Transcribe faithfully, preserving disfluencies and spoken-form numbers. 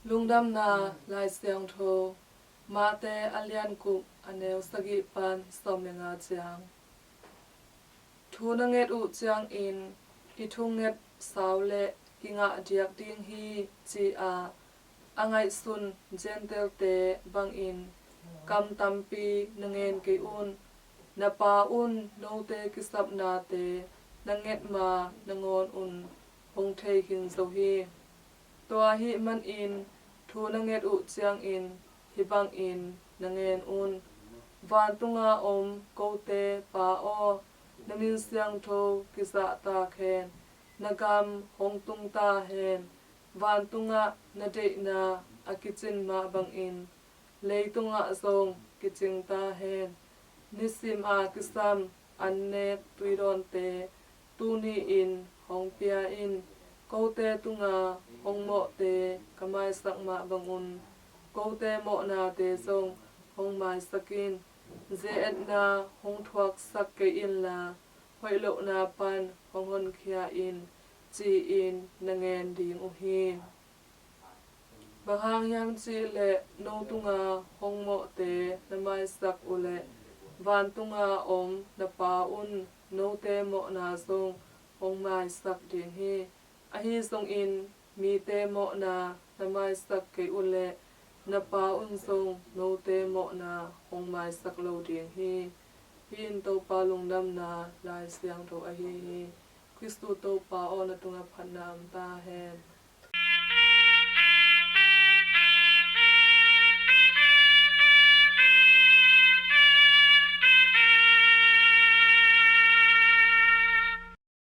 Lungdamna Lai Siangtho, Mate a lian guk, a neu sagih pan sawm le nga ciang. Thu na nget uh ciangin i thunget sau le kingah diak ding hi, ci-a a ngaihsun Gentile-te bangin kam tampi na ngen kei un. Na Pa un note kisapnate na nget ma nangawn un hong thei khin zo hi. Tua ahih manin thu na nget uh ciangin hih bangin na ngen un: Vantunga om kote Pa aw, na min siangtho kizahtak hen. Na gam hong tung ta hen. Vantungah na deihna a kicin mah bangin leitungah zong kicing ta hen. Nisim a kisam annek tuidawnte tuni-in hong pia in. Kote tunga hong mawhte ka maisak mah bangun kote mawhnate zong hong maisak in. Ze-etna hong thuaksak kei inla, hoih lohna pan hong honkhia in, ci-in na ngen ding uh hi. Bang hang hiam cih leh no tunga hong mawhte na maisak uh leh vantunga om na Pa un note mawhna zong hong maisak ding hi. Ahi zongin mite mawhna na maisak kei uh leh na Pa un zong note mawhna hong maisak lo ding hi. Hih in Topa lungdamna Lai Siangtho ahi hi. Khristu Topa aw, na tungah phatna om ta hen.